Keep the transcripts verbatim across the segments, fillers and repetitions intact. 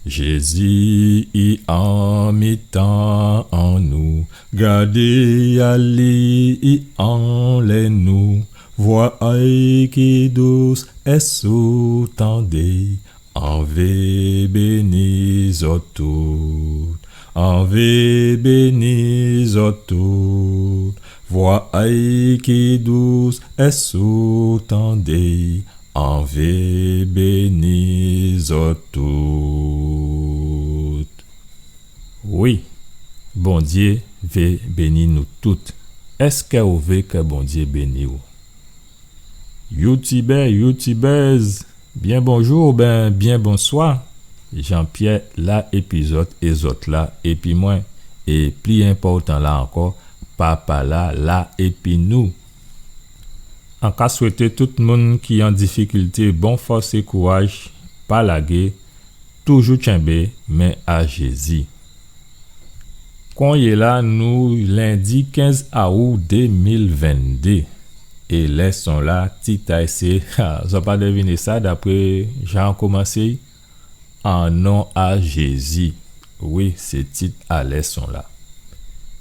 Jézi i an mitan an nou, gadé ali i anlè nou, vwa a'y ki dous, ès ou tandé'y, an vé béni zòt tout, an vé béni zòt tout, vwa a'y ki dous, ès ou tandé'y, an vé béni zòt tout. Wi, Bondyé vé béni nou tout. Èskè ou vé kè Bondyé béni'w? Youtibè, youtibèz, byen bonjou oubyen byen bonswa. Jean-Pierre la épi zòt é zòt la épi mwen. É pli enpòtan la ankò, Papa la la épi nou. An ka swété tout moun ki an difikilté bon fòs é kouraj, pa lagé, toujou tchenbé men a Jézi. Konyéla nou lendi kenz aou dé mil venndé. É lèson la, tit a'y sé, ha, zò pa dèviné sa dapré jan an komansé, An non a Jézi. Wi, sé tit a lèson la.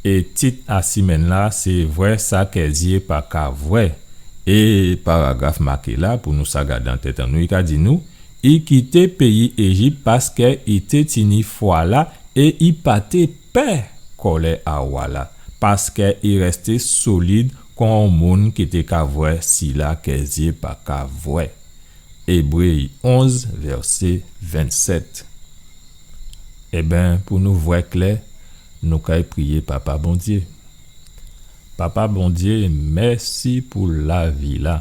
É tit a simenn la, sé vwè sa kè zyé pa ka vwè. É paragraf maké la, pou nou sa gadé an tèt an nou, i ka di nou, i kité péyi Éjip paskè i té tini fwa la é i pa té pè kòlè a wa la, paskè i rèsté solid kon on moun ki té ka vwè sila kè zyé pa ka vwè. Ébré onz, vèsé vennsèt. Ében, pou nou vwè klè, nou kay priyé Papa Bondyé. Papa Bondyé, mèsi pou lavi la.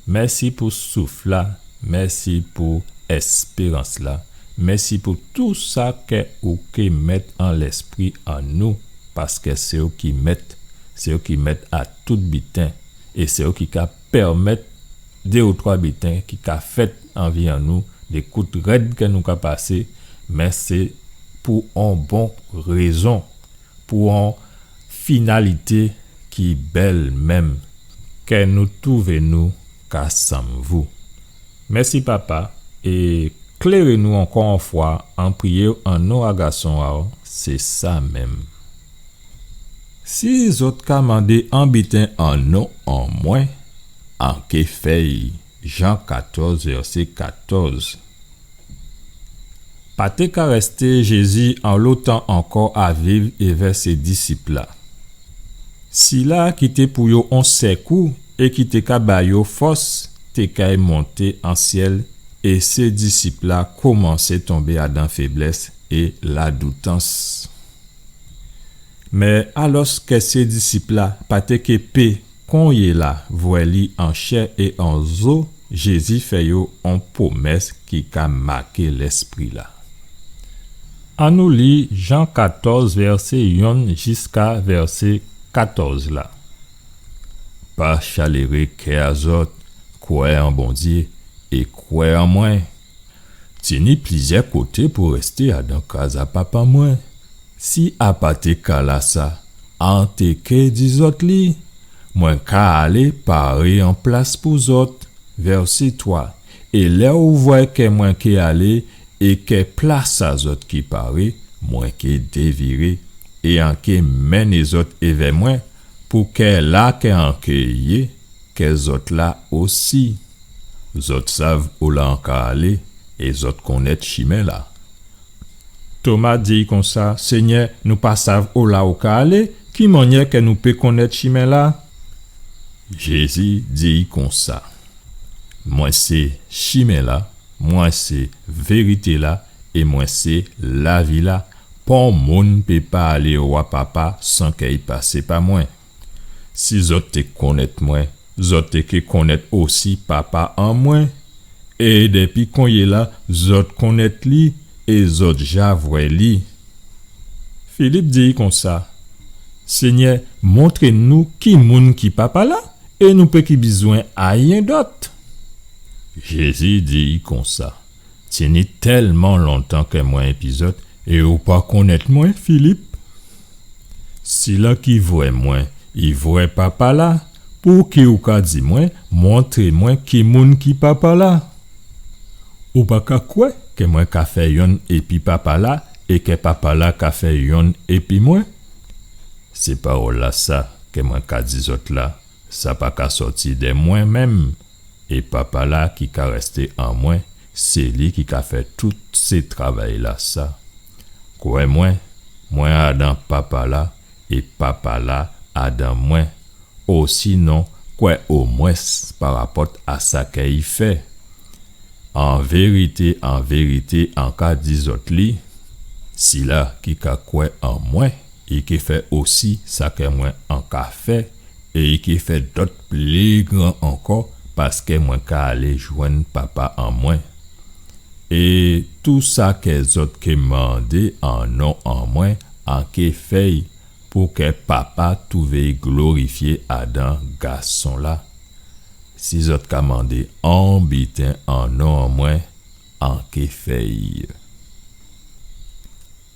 Mèsi pou souf la. Mèsi pou èspérans la. Mèsi pou tou sa kè ou ké mèt an lèspri an nou, paskè sé ou ki mèt, sé ou ki mèt a tout biten, é sé ou ki ka pèmèt dé ou twa biten ki ka fèt an vi an nou, dé kout rèd kè nou ka pasé, mé sé pou on bon rézon, pou on finalité ki bèl menm, kè nou twouvé nou ka sanm vou. Mèsi, Papa, é kléré nou ankò on fwa, an priyé an non a Gason a'w, sé sa menm. Si zòt ka mandé on biten an non an mwen, an ké fè'y. Jan katòz, vèsé katòz. Pa té ka rèsté Jézi onlo tan ankò a viv èvè sé disip la. Sila ki té pou yo on sèkou é ki té ka ba yo fòs té kay monté an syèl, é sé disip la komansé tonbé adan féblès é ladoutans. Mé alòskè sé disip la pa té ké pé konyéla vwè li an chè é an zo, Jézi fè yo on pwomès ki ka maké lèspri la. Annou li Jan katòz, vèsé yonn jiska vèsé katòz la. Pa chaléré kè a zòt, kwè an Bondyé é kwè an mwen. Tini plizyè koté pou rèsté adan kaz a Papa mwen. Si a pa té ka lasa, an té ké di zòt li. Mwen ka alé paré on plas pou zòt. Vèsé twa. É lè ou vwè kè mwen ké alé, é kè plas a zòt ké paré, mwen ké déviré, é an ké mennen zòt èvè mwen, pou kè la kè an ké yé, kè zòt la osi. Zòt sav ola an ka alé, é zòt konnèt chimen la. Toma di'y konsa, Senyè, nou pa sav ola ou ka alé, ki mannyè kè nou pé konnèt chimen la? Jézi di'y konsa, Mwen sé chimen la, mwen sé vérité la, é mwen sé lavi la. Pon moun pé pa alé owa Papa san kè i pasé pa mwen. Si zòt té konnèt mwen, zòt té ké konnèt osi Papa an mwen. É dépi konyéla, zòt konnèt li é zòt ja vwè li. Filip di'y konsa, Senyè, montré nou ki moun ki Papa la, é nou pé ki bizwen ayen dòt. Jézi di'y konsa, Tini tèlman lontan kè mwen épi zòt, é ou pa konnèt mwen, Filip? Sila ki vwè mwen, i vwè Papa la. Pouki ou ka di mwen, montré mwen ki moun ki Papa la? Ou pa ka kwè ke mwen ka fè yonn épi Papa-la, é ke Papa-la ka fè yonn épi mwen? Sé pawòl-lasa ke mwen ka di zòt la, sa pa ka sòti dè mwen menm, é Papa-la ki ka rèsté an mwen, sé li ki ka fè tout sé travay-lasa. Kwè mwen, mwen adan Papa-la, é Papa-la adan mwen. Osinon, kwè omwens parapòt a sa ke i fè. An vérité, an vérité, an ka di zòt li, sila ki ka kwè an mwen, i ké fè osi sa ke mwen an ka fè, é i ké fè dòt pli gran ankò, paske mwen ka alé jwenn Papa an mwen. É tou sa ke zòt ké mandé an non an mwen, an ké fè'y, pou ke Papa touvé'y glorifyé adan Gason-la. Si zòt ka mandé on biten an non an mwen, an ké fè'y.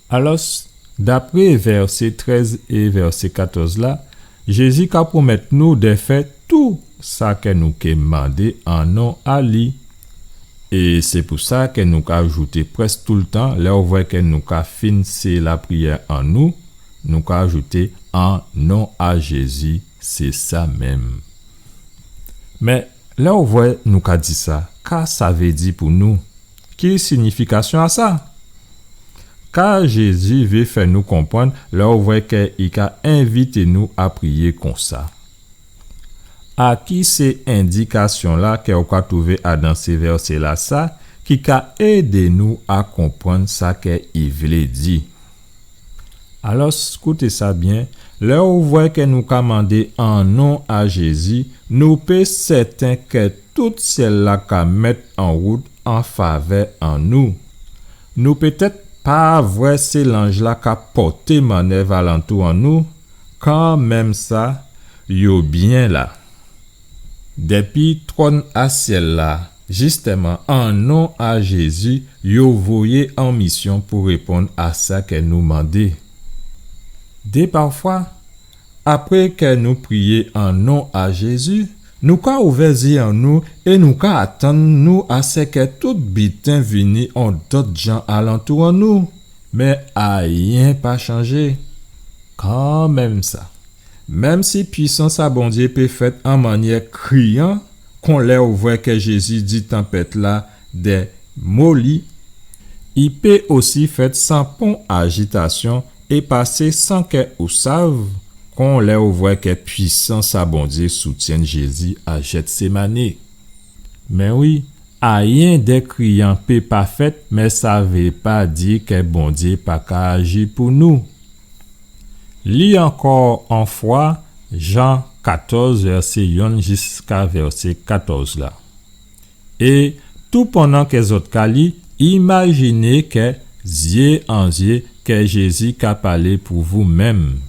Alòs, dapré vèsé trèz é vèsé katòz la, Jézi ka pwomèt nou dè fè tou sa ke nou ké mandé an non a li. É sé pou sa ke nou ka ajouté prèsk toultan, lè ou vwè ke nou ka fin sé lapriyè an nou, nou ka ajouté an non a Jézi, sé sa menm. Mé lè ou vwè nou ka di sa, ka sa vé di pou nou? Ki signifikasyon a sa? Ka Jézi vé fè nou konprann lè ou vwè ke i ka envité nou a priyé konsa? A ki sé endikasyon-la ke ou ka touvé adan sé vèsé-lasa ki ka édé nou a konprann sa ke i vlé di? Alòs, kouté sa byen, lè ou vwè ke nou ka mandé an non a Jézi, nou pé sèten ke tout syèl-la ka mèt an wout an favè an nou. Nou pétèt pa vwè sé lanj-la ka pòté mannèv alantou an nou, kanmenm sa, yo byen la. Dépi twòn a syèl-la, jistèman, an non a Jézi, yo voyé an misyon pou réponn a sa ke nou mandé. Dé pafwa, apré ke nou priyé an non a Jézi, nou ka ouvè zyé an nou é nou ka atann nou a sè ke tout biten vini on dòt jan alantou an nou. Mé ayen pa chanjé. Kanmenm sa, menm si pwisans a Bondyé pé fèt an mannyè kriyan, kon lè ou vwè ke Jézi di tanpèt-la dè moli, i pé osi fèt san pon ajitasyon é pasé san ke ou sav, kon lè ou vwè ke pwisans a Bondyé soutyenn Jézi a Jètsémané. Mé wi, ayen dè kriyan pé pa fèt, mé sa vé pa di ke Bondyé pa ka aji pou nou. Li ankò on fwa Jan katòz, vèsé yonn jiska vèsé katòz la. É toupandan ke zòt ka li, imajiné ke zyé an zyé ke Jézi ka palé pou vou menm.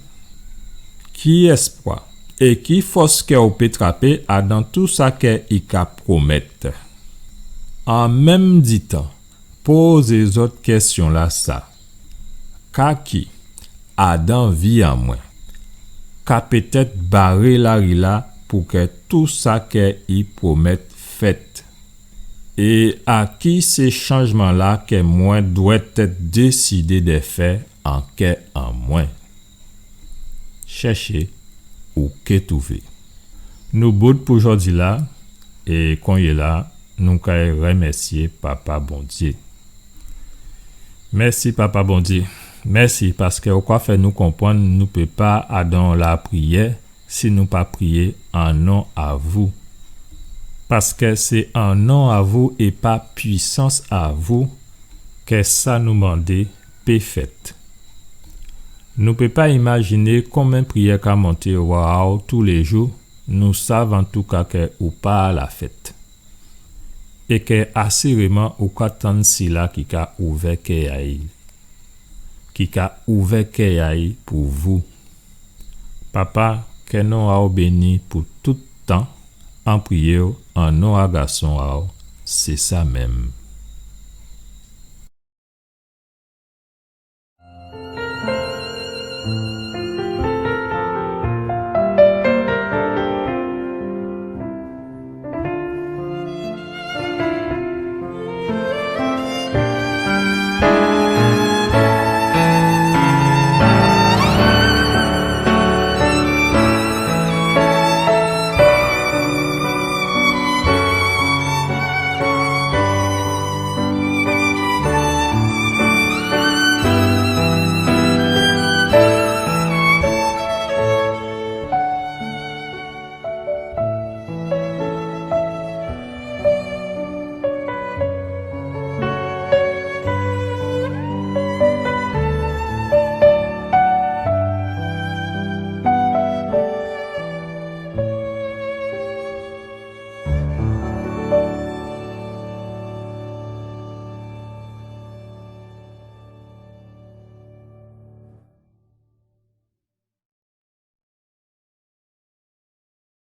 Ki èspwa é ki fòs ke ou pé trapé adan tou sa ke i ka pwomèt? An menm di tan, pozé zòt kèsyon-lasa. Ka ki, adan vi an mwen, ka pétèt baré lari-la pou ke tou sa ke i pwomèt fèt? É a ki sé chanjman-la ke mwen dwètèt désidé dè fè an kè an mwen? Chèché, ou ké touvé. Nou bout pou jòdi-la, é konyéla, nou kay rèmèsyé Papa Bondyé. Mèsi, Papa Bondyé. Mèsi paskè ou ka fè nou konprann nou pé pa adan lapriyè si nou pa priyé an non a vou. Paskè sé an non a vou é pa pwisans a vou kè sa nou mandé pé fèt. Nou pé pa imajiné konbyen priyè ka monté owa a'w toulé jou, nou sav antouka kè ou pa a lafèt. É kè asiréman ou ka tann sila ki ka ouvè kè a'y, ki ka ouvè kè a'y pou vou. Papa, kè non a'w béni pou tout tan, an priyé'w an non a Gason a'w, sé sa menm.